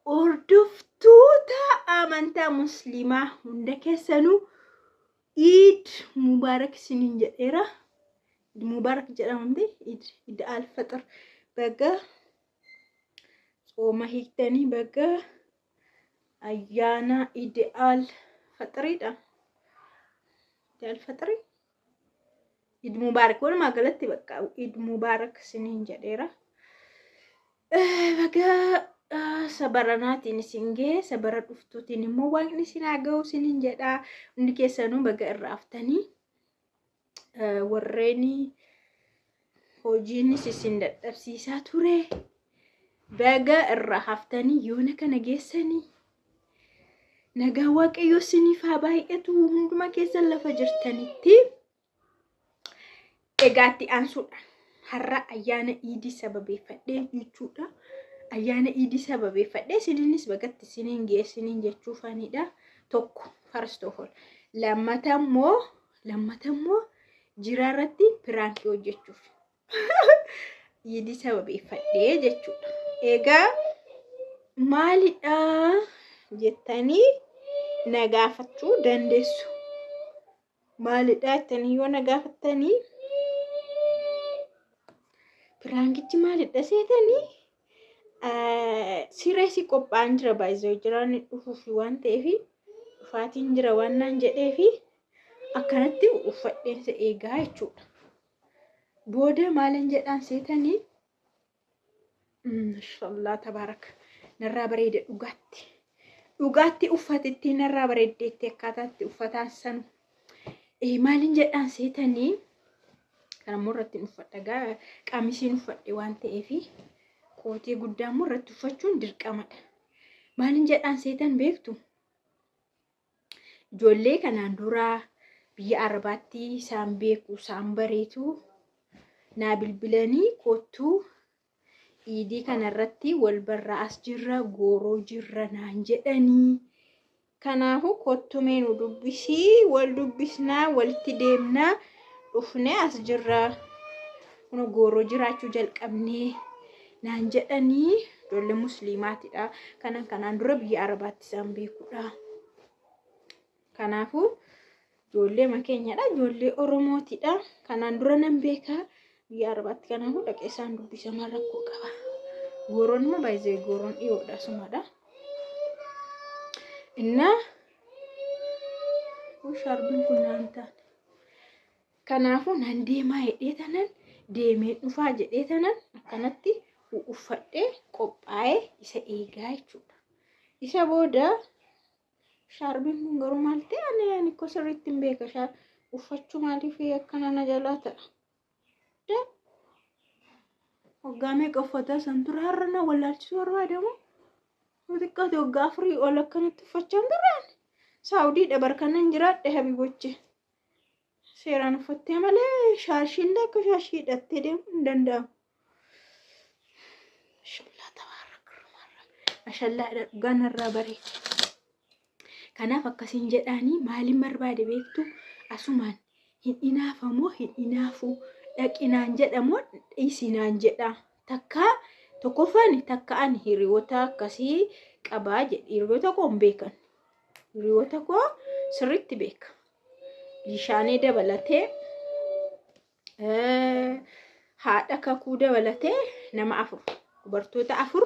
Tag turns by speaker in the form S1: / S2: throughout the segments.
S1: Hordoftoota amantaa musliimaa hunda keessanuu Iid Mubaarak isiniin jedheera. Iid Mubaarak jedhamamte Iid Iid Alfaxir baga tsooma hiiktanii baga ayyaana Iid Alfaxiriidha. Iid Alfaxirii Iid Mubaarak walumaa galatti bakka Iid Mubaarak isiniin jedheera. Baga sabaranaatiin isin gahe sabara dhuftuutiin immoo waaqni isin haa gahu isiniin jedha. Hundi keessanuu baga irraa haftanii warreen hojiinis isin dadhabsiisaa ture. Baga irraa haftanii yoona kana geessanii nagaa waaqayyoo isiniif haa baay'atu hunduma keessan lafa jirtanitti. Egaa itti aansuudhaan har'a ayyaana iidii sababeeffadhee jechuudha. Ayyaana iidii sababeeffadhee isiniinis bagatti isiniin ga'e isiniin jechuufanidha. Tokko first of all. Lammata immoo lammata immoo jiraa irratti piraankii hojjechuuf. Iidii sababeeffadhee jechuudha. Egaa maalidha jettanii na gaafachuu dandeessu. Maalidha jettanii yoo na gaafattanii piraankichi maalidha seetanii sireesii qophaa'an jira baay'isee jiraan dhufuuf waan ta'eef dhufaatiin jira waan naan jedheefi akkanatti uffadheensa eegaa jechuudha. Booda maalin jedhaan seetanii Mashallah tabaarak narraa bareeda dhugaatti. Dhugaatti uffatetti narraa bareeddeetti akkaataatti uffataan sanu. Maalin jedhaan seetanii kana immoo irratti uffadha gaa qamisiin uffadhe waan ta'eef kootii guddaa immoo irratti uffachuun dirqamadha. Maalin jedhaan seetan beektu? Ijoollee kanaan dura biyya Arabaatti isaan beeku isaan bareetu naa bilbilanii koottuu iidii kanarratti wal barraa as jirra gooroo jirra naan jedhanii. Kanaafuu kottu mee nu dubbisii wal dubbisnaa walitti deemnaa dhufnee as jirra kun gooroo jiraachuu jalqabnee naan jedhanii ijoollee musliimaatidha. Kanan kanaan dura biyya Arabaatti isaan beekudha. Kanaafuu ijoollee makeenyadha. Ijoollee Oromootidha. Kanaan dura nan beeka biyya Arabaatti. Kanaafuu dhaqee isaan dubbisa maal rakkoo qaba. Gooroon immoo baay'ee gooroon dhiyoodha sumadha. Innaa shaarbiin kun naan taane. Kanaafuu nan deemaa jedhee tanan deemee dhufaa jedhee tanan akkanatti uffadhee qophaa'ee isa eegaa jechuudha. Isa booda shaarbiin kun garuu maal ta'e ani ani ko sirriitti hin beeka shaar uffachuu maaliif akkana na jalaa ta'a. Da waggaa meeqa uffataa san ture har'a na wallaalchisuu barbaadamu. Yoo xiqqaate waggaa afurii ol akkanatti uffachaan turre ani. Saawudiidha barkanan jiraadhe habiboche. Seeraan uffattee malee shaashiillee akka shaashii hidhattee deemuu hin danda'amu. Mashallaa tabaarak Mashallaa dhugaa narraa bareeda. Kanaaf akkasiin jedhaanii maaliin barbaade beektu asumaan hin inaafamoo hin inaafuu dhaqinaan jedhamoo dhiisinaan jedha. Takka tokkoffaan takka ani hiriyoota akkasii qabaa jedhe hiriyoota koo hin beekan. Hiriyoota koo sirriitti beeka. Lishaanee dabalatee haadha kakuu dabalatee nama afur dubartoota afur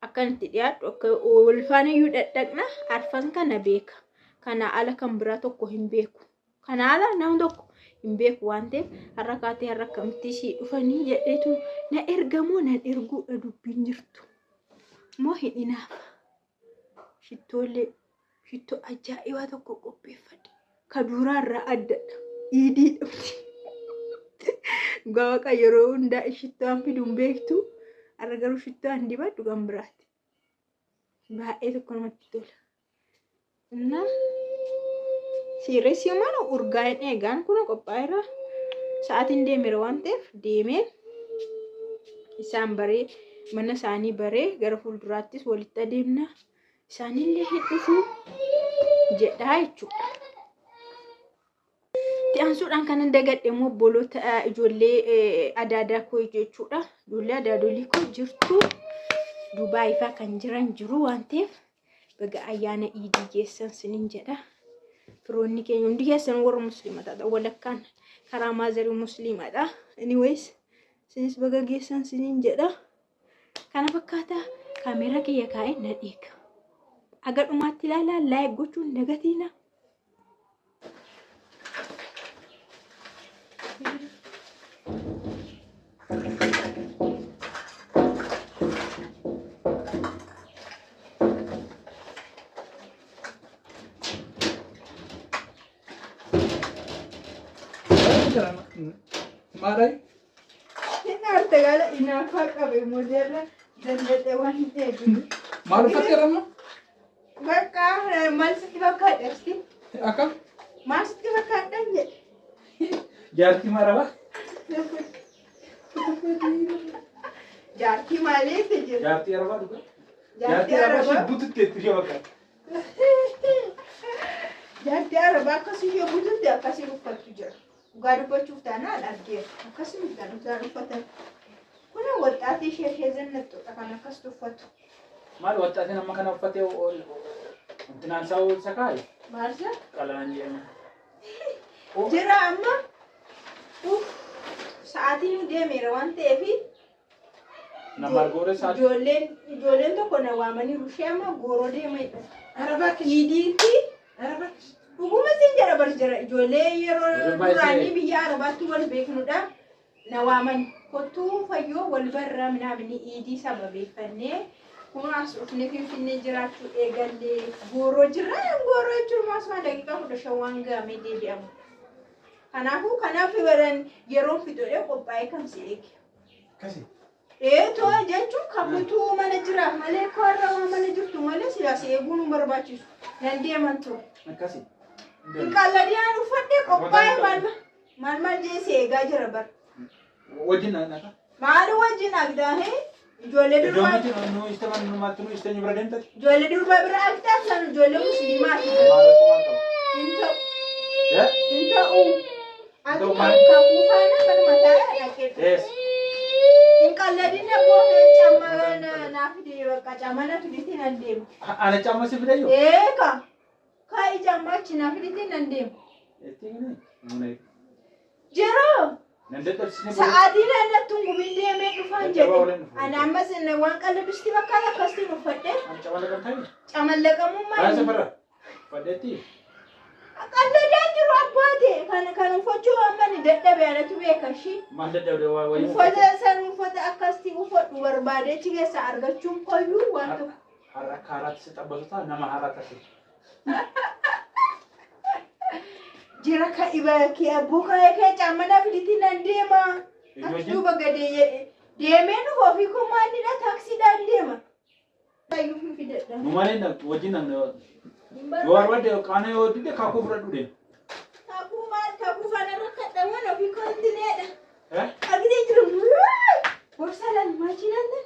S1: akkan itti dhiyaadhu akka wal faana iyyuu dhadhaqna arfan kana beeka. Kana ala kan biraa tokko hin beeku. Kana ala nama tokko hin beeku waan ta'eef har'a kaatee har'a akkamitti sii dhufanii jedheetu na ergamoo nan erguudha dubbiin jirtu. Moo hin inaafa. Shittoolee shittoo ajaa'ibaa tokko qopheeffadhe. Ka duraa irraa addadha. Iidii dhufti. Dhugaa waaqa yeroo hundaa shittoo an fidu hin beektu. Har'a garuu shittoo an dibadhu kan biraati. Baay'ee tokko namatti tola. Innaa siirreessii mana urgaa'een eegaan kun qophaa'eera. Sa'aatiin deemeera waan ta'eef deemee isaan baree mana isaanii baree gara fuulduraattis walitti adeemna. Isaanillee hin dhufu jedhaa jechuudha. Itti aansuudhaan kanan dagadhe immoo obboloota ijoollee adaadaa koo jechuudha. Ijoollee adaadolii koo jirtu. Dubaay faa kan jiran jiru waan ta'eef baga ayyaana iidii geessan sinin jedha. Firoonni keenya hundi keessan warra musliima taata, walakkaan karaa maazarii musliimadha. Anyways, sinis baga geessan sinin jedha. Kana fakkaata, kaameeraa kiyya kaa'ee na eega. Aga dhumaatti ilaalaa, like gochuun dagatiina.
S2: Maalay?
S1: Inni artagaala inaafaa qabe modeela dandadhe waan hin eegnu.
S2: Maal uffatte ramma?
S1: Bakka maal sitti fakkaadha?
S2: Akkam?
S1: Maal sitti fakkaadha jedhe.
S2: Jaartii marabaa?
S1: Jaartii maaliif jira?
S2: Jaartii arabaa dhugaa?
S1: Jaartii
S2: Arabaa
S1: arabaa.
S2: ishee bututteetti ishee bakka.
S1: Jaartii arabaa akkasii yoo bututte akkasii uffattu jira. Dhugaa dubbachuuf taanaan argeera. Akkasuma kan isaan uffatan. Kun waxxaatii ishee ishee zannattudha kan akkasitti uffatu.
S2: Maal waxxaatiin amma kana uffatee intinaan isaa isa kaaye?
S1: Maalsa?
S2: Qalaan jedhama.
S1: Jira amma sa'aatiin deemeera waan ta'eef
S2: Nama argoore sa'aatii.
S1: ijoolleen tokko na waamaniiru, ishee amma gooroo deemee dhufa.
S2: Arabaa.
S1: Iidiitti
S2: Arabaa.
S1: dhuguma siin jedha bar jira, ijoollee yeroo
S2: Ijoolleen baay'ee
S1: duraanii biyya arabaatti wal beeknudha. Na waaman, kottuu fayyoo wal barraa minaamini, iidii sababeeffannee kun as dhufnee Finfinnee jiraachuu eegallee gooroo jirra. Gooroo jechuun maasuma daqiiqaa 15 waan gahamee deebi'amu. Kanaafuu kanaaf baran yeroon fixoodhee qophaa'ee kan si eege.
S2: Kasi.
S1: Eetoo jechuun kakutuu mana jiraaf malee, warra waan mana jirtu malee silaas eeguun nu barbaachisu. Nan deeman ture.
S2: Akkasi.
S1: Qalladiyaan uffadhee qophaa'ee maal maal maal jee si eegaa jira bar.
S2: Wajjin na naka.
S1: Maal wajjin agdaahee ijoollee
S2: Iddoo
S1: durbaa
S2: mati nu istaman nu maaltu nu isteenyu bira deemtati?
S1: Ijoollee durbaa bira agdaa san ijoollee musliimaati.
S2: Maal rakkoo maal qaba?
S1: Hin ta'u.
S2: Eh?
S1: Hin ta'u. Ati
S2: Ta'u maal?
S1: Kakuu faana manuma taa'ee dhaqee.
S2: Ees.
S1: Hin qalladin abboo, caammaa naaf fide, bakka caammaa na fidite nan deema.
S2: Ana caamma si fidayyoo?
S1: Eeka. Kaa'i caammaa achi naa fidite nan deema.
S2: Ittiin gini.
S1: Jira.
S2: Nan dadhabsisne.
S1: Sa'aatiin annatti hin deemee dhufaan
S2: Dadhabaa
S1: jedhe.
S2: waliin dhufu.
S1: Ani ammas waan qalladusti bakka akkasitti uffadhe.
S2: An caamma laqamtaa?
S1: Camallaqamummaa.
S2: Baay'ee safarra. Fadheetti.
S1: Qalladaan jiru abbaate kan kan uffachuu amma ni dadhabe, anatu beeka ishii.
S2: Maal dadhabde waa wayii?
S1: Uffata san uffata akkasitti uffadhu barbaade achi keessa argachuun koyyuu waan tokko.
S2: Har'a akka haaraatti si xabbatu ta'a, nama haaraa taate.
S1: Jira ka iba kee abboo ka'ee kee caamma naa fiditi nan deema.
S2: Eenyu
S1: Achi
S2: wajjin?
S1: duuba gadee deemee dhufa, ofii koo maalidha, taaksiidhaan deema. Ayyuu hin fidadha.
S2: Nu malee wajjin nan yoo barbaadde qaana yoo didde kakuu fudhadhu deema.
S1: Kakuu maal, kakuu faana rakkadhaman ofii koo intineedha.
S2: Eh?
S1: Agdee jiru borsaa laal maachinaan tan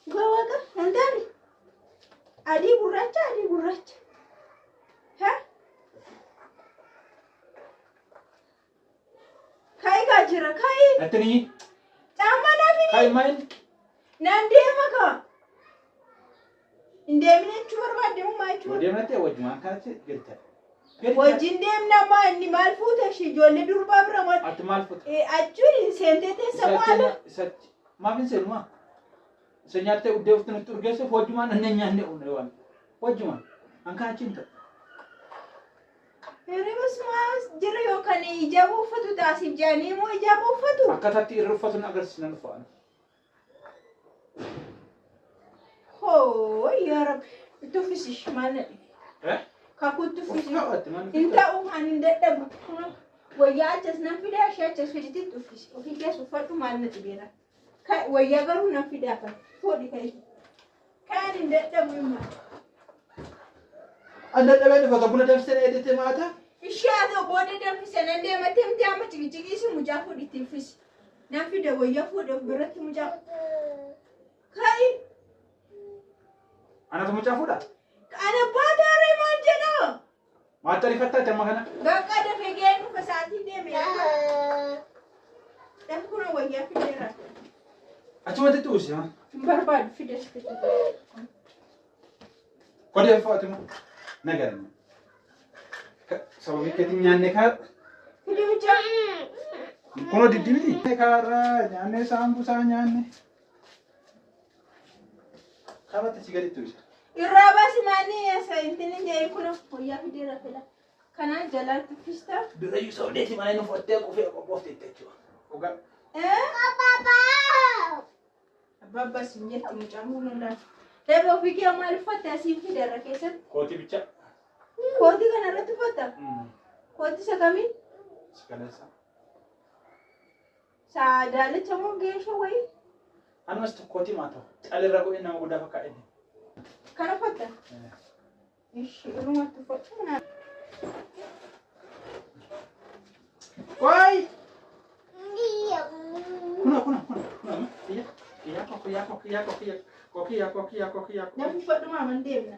S1: dhugaa waaqa nan taane adii gurraacha, adii gurraacha. Ha? Kaa'i kaa jira kaa'i.
S2: Natti ni.
S1: Caammaa naa fidi.
S2: Kaa'i maal?
S1: Nan deema kaa. Hin deemine jechuu barbaadde moo maal jechuu?
S2: Yoo deemnatte wajjumaan kanatti gadi ta'a.
S1: Wajjin deemna maa inni maal fuute ishee ijoollee durbaa bira maal?
S2: Ati maal fuute?
S1: Achuun seentee teessa maal?
S2: Isatti maaf hin seenu maa? Isa nyaattee uddee ufti nutti urgeessuuf wajjumaan anneen nyaanne uune waan. Wajjumaan. An kan achi hin ta'u.
S1: Hirribas maas jira yookaan ijaaba uffatu taasif jedhanii immoo ijaaba uffatu.
S2: Akkataatti irra uffatu na agarsiisa nan dhufa.
S1: Hoo yaa Rabbi, itti uffisish maal na dhibe?
S2: Eh?
S1: Kakuutti uffisi.
S2: Uffi maal?
S1: Hin ta'u, ani hin dadhabu. Wayyaa achas nan fidaa, ishee achas fiditi itti uffisi. Ofii keessa uffadhu, maal na dhibeera? Wayyaa garuu nan fidaa kan fuudhi ka'i. Kan hin dadhabu hima.
S2: An dadhabee dhufa, buna danfisee dheedete maata.
S1: Ishee haa ta'u, booda danfise nan deemattee miti, amma ciqiciqiisi mucaa fuudhi itti uffisi. Nan fida, wayyaa fuudhi of biratti mucaa. Ka'i.
S2: Anatu mucaa fuudha.
S1: Ana baataaree maal jedhaa?
S2: Maal xariifattaa amma kana?
S1: Bakka dafee ga'ee dhufa, sa'aatiin deeme. Dafi, kun wayyaa fideera.
S2: Achumatti itti uwwisi.
S1: Hin barbaadu fida si fida.
S2: Kodee fo'atu nagarma. Sababii keetiin nyaanne kaa
S1: Fidi mucaa.
S2: kunoo diddimiti. Kaarraa nyaanne saambusaa nyaanne. Kabatti si gaditti uwwisa.
S1: Irraa baasi maanii asa intin hin jedhin kun wayyaa fideera fila. Kanaan jalaatti uffista.
S2: Durayyuu sobdeeti mana inni uffattee qufee qophoofte jechuudha. Dhugaa.
S1: Abbaa abbaa siin jetti mucaan kun hundaan. Reeba ofii kee maal uffatte asiin fideera keessatti?
S2: Kootii bicha.
S1: Kootii kana irratti uffatta? Kootii isa kamiin?
S2: Si kaleessa.
S1: Saa daalacha moo geeshoo wayii?
S2: Anumas kootii maa ta'u. Calirra godhee nama guddaa fakkaate.
S1: Kana uffatta? Ishi irrumatti uffadhu naa.
S2: Waay! Kuna kuna kuna kuna. Kiyya kiyya kiyya kiyya kiyya kiyya kiyya kiyya.
S1: Namni uffadhu maaman deemna.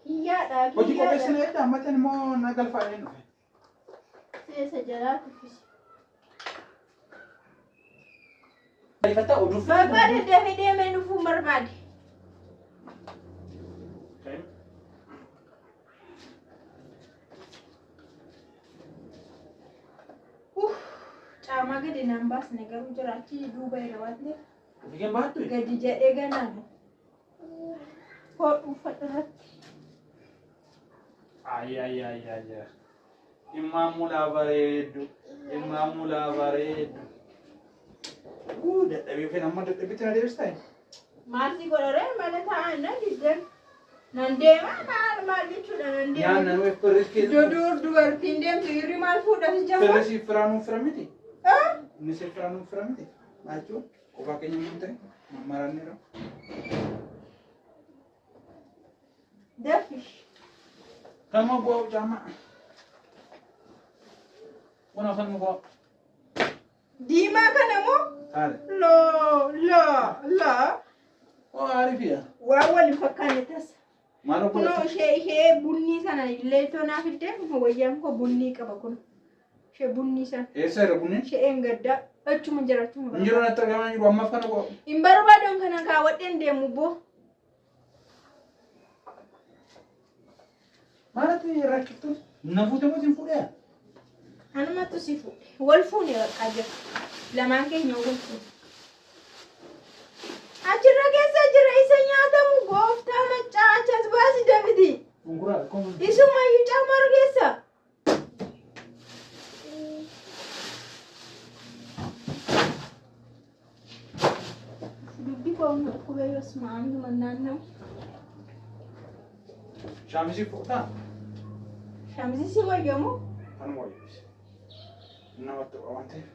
S1: Kiyyaadha
S2: Hojii
S1: kiyyaadha.
S2: qopheessina edda ammatan immoo na galfaadheen dhufe.
S1: Seesa jalaatti uffisi.
S2: Ariifataa oduuf.
S1: Barbaade dafee deemee dhufuun barbaade. Uff, Caamaa gadi naan baasne garuu jiraachi duuba irra waan ta'eef
S2: Ofiigeen baattu.
S1: gadi jedhee ganaan hodhu uffadhu irratti.
S2: Ayyaayyaayyaayyaa. Ilmaan mulaa bareeddu. Ilmaan mulaa bareeddu. Uu dadhabee fi amma dadhabiitti na deebistaa?
S1: Maal si godharee mana taa'an na diddan. Nan deema maal maal jechuudha nan deema.
S2: Nyaanna nu firris
S1: Iddoo dur dubartiin deemtu dhiirri maal fuudhas jama.
S2: Firris firaa nuuf fira miti. Inni si firaa nuuf fira miti. Maal jechuun qofaa keenya hin ta'e mammaranneera.
S1: Dafish.
S2: Kanuma bu'aa caamaa. Kun kanuma bu'aa.
S1: Diimaa kana moo?
S2: Taale.
S1: Loo loo loo.
S2: Oo aarifiya.
S1: Waan wal hin fakkaanne tasa.
S2: Maal
S1: Kunoo
S2: obbolatti?
S1: ishee ishee bunnii sana illee toonaa fidde wayyaan koo bunnii qaba kun. Ishee bunnii sana.
S2: Eessa jira kunneen?
S1: Ishee eengaddaa achuma jira achuma.
S2: Hin jiru natti argamaa jiru ammaaf kana bu'aa.
S1: Hin barbaadan kana kaawwadheen deemu boo.
S2: Maalatti rakkiftu? Na fuute moo sin fuudhee?
S1: Anumatu si fuudhe. Wal fuune baqqaa jira. Lamaan keenya wal fuune. Achirra keessa jira isa nyaatamu gooftaa maccaa achas baasi dabiti.
S2: Gunguraa akkuma.
S1: Isumayyuu caamaru keessa. Dubbi koo dhukkubee yoos maamtu naanna'u.
S2: Shaamizii fuutaa?
S1: Shamsi si wayyamu
S2: Kanuma wayyeessa. Namatti waan ta'eef.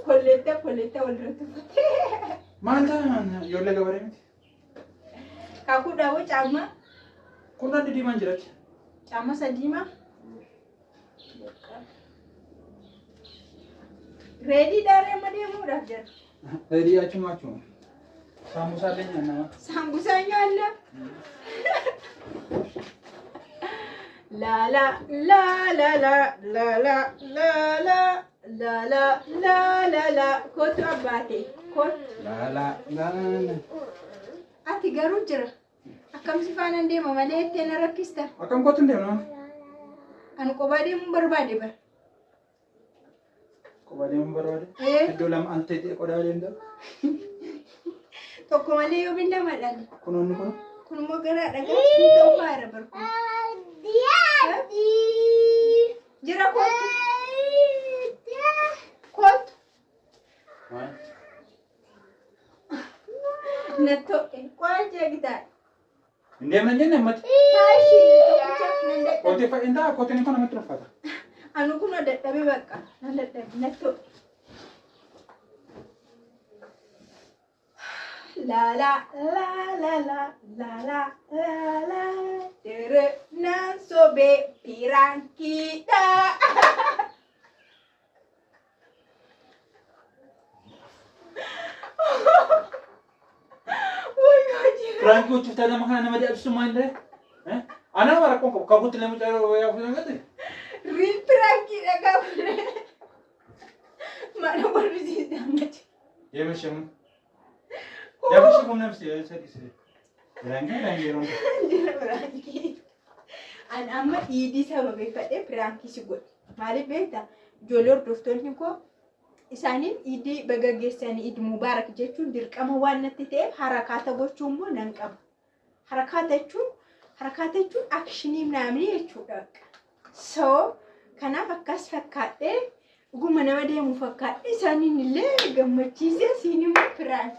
S1: kolleetta kolleetta walirratti uffattee.
S2: Maal ta'a ijoollee gabaree miti?
S1: Kakuu daawwa caammaa
S2: Kun adda diimaan jirachi.
S1: caamma sadiimaa. Reedii daaree amma deemuudhaaf jira.
S2: Reedii achuma achuma. Saamusaa illee nyaannama.
S1: Saambusaa nyaanna. La la la la la la la la la la la la la la kootu abbaate kootu
S2: Laa laa laa.
S1: ati garuu jira akkam si faana deema malee ettee na rakkista
S2: Akkam kootu hin deemna?
S1: ani kophaa deemuun barbaade bara.
S2: Kophaa deemuun barbaade.
S1: Ee
S2: Iddoo lama al ta'e qodaa deemta.
S1: tokko malee yoo bin lama dhale
S2: Kunoonni kun.
S1: kun immoo garaa dhagaa suuta ufaara barkun. Jira kootu kootu
S2: Maal?
S1: na to'e qo'aa jeegitaa.
S2: Hin deemna hin jenne ammatti.
S1: Taashii tokkicha nan dadhabe.
S2: Kootee fa'i hin ta'a kooteen kun namatti ulfaata.
S1: Anu kun dadhabe bakka nan dadhabe na to'e. La la la la la la la la la tere nan sobe pirankida. Wayyoo jira.
S2: Piraankii gochuuf taate nama kana nama dadhabsiisu maal ta'e? Ana nama rakkoon qabu kakuutti nama caalaa wayyaa fuudhan gate.
S1: Real pirankii dhagaa kun. Mana barsiisee amma jira.
S2: Deema ishee. Dabsi kun nafsi sadii sadii. Piraankii piraankii yeroo hunda.
S1: Jira piraankii. An amma iidii sababeeffadhee piraankii si godhe. Maaliif beektaa? Ijoollee hordoftoonni koo isaaniin iidii baga geessanii iid mubaarak jechuun dirqama waan natti ta'eef harakaata gochuu immoo nan qaba. Harakaata jechuun action naamni jechuudha. So kanaaf akkas fakkaadhee dhuguma nama deemu fakkaadhee isaaniin illee gammachiisee siin immoo prank.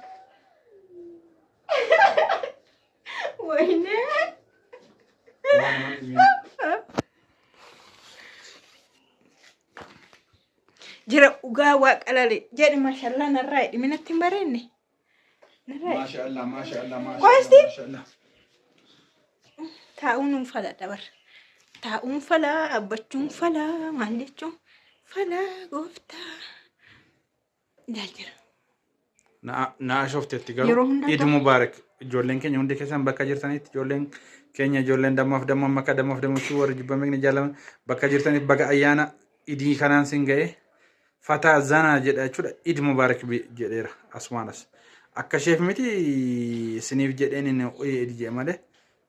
S1: Wayinee.
S2: Waan namatti miidhu.
S1: Jira dhugaa waaqa lale jedhi maashallaa narraa hidhi minatti hin bareenne. Narraa hidhi.
S2: Maasha Allah, maasha Allah, maasha
S1: Qosti?
S2: Allah, maasha Allah.
S1: Taa'uun nun fala dabar. Taa'uun fala, dhaabbachuun fala, maal jechuun fala gooftaa. Ilaal jira.
S2: Na ashoofteetti
S1: Yeroo
S2: garuu
S1: hundaa
S2: Iid Mubaarak. Ijoolleen keenya hundi keessan bakka jirtanitti, ijoolleen keenya, ijoolleen dammaaf damma makka dammaaf dammachuu warri jibbamee jaalaman bakka jirtanitti baga ayyaana idii kanaan sin ga'e fataa zanaa jedha jechuudha. Iid Mubaarak jedheera asumaan as. Akka isheef miti isiniif jedheen inni Iid jedhe malee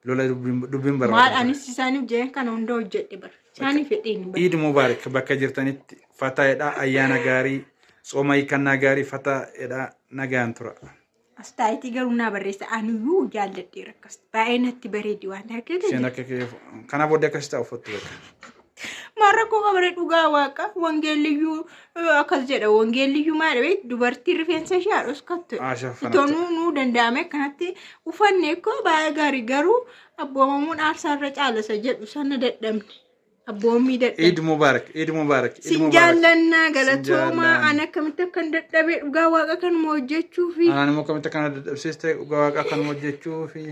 S2: lola dubbiin
S1: Maal
S2: barbaada.
S1: anis isaaniif jedheen kana hunda hojjedhe bara. Isaaniif fedheen bara.
S2: Iid Mubaarak bakka jirtanitti fataa'edha, ayyaana gaarii, tsooma hiikannaa gaarii, fataa'edha, nagaan tura.
S1: Astaayitii garuu naa barreessa. Aniyyuu jaalladheera akkas. Baay'ee natti bareedi waan argite.
S2: Isheen akka kee kana booddee akkas ta'a uffattu bakka.
S1: Maal rakkoo qabare dhugaa waaqa wangeelliyyuu akkas jedha, wangeelliyyuu maal beek dubartii rifeensa ishee haadhos kattu.
S2: Haa.
S1: Itoo nuu danda'ame akkanatti uffanne koo baay'ee gaarii, garuu abboomamuun aarsaa irra caalasa jedhu sana dadhabne. Abboommii dadhabne.
S2: Iid Mubaarak, Iid Mubaarak, Iid
S1: Sin
S2: Mubaarak.
S1: jaallannaa, galatoomaa.
S2: Jaallanna.
S1: An akkamitti akkan dadhabee dhugaa waaqa kanuma hojjechuu fi
S2: Anaan immoo akkamitti akkana dadhabsiiste dhugaa waaqa akkanuma hojjechuu fi.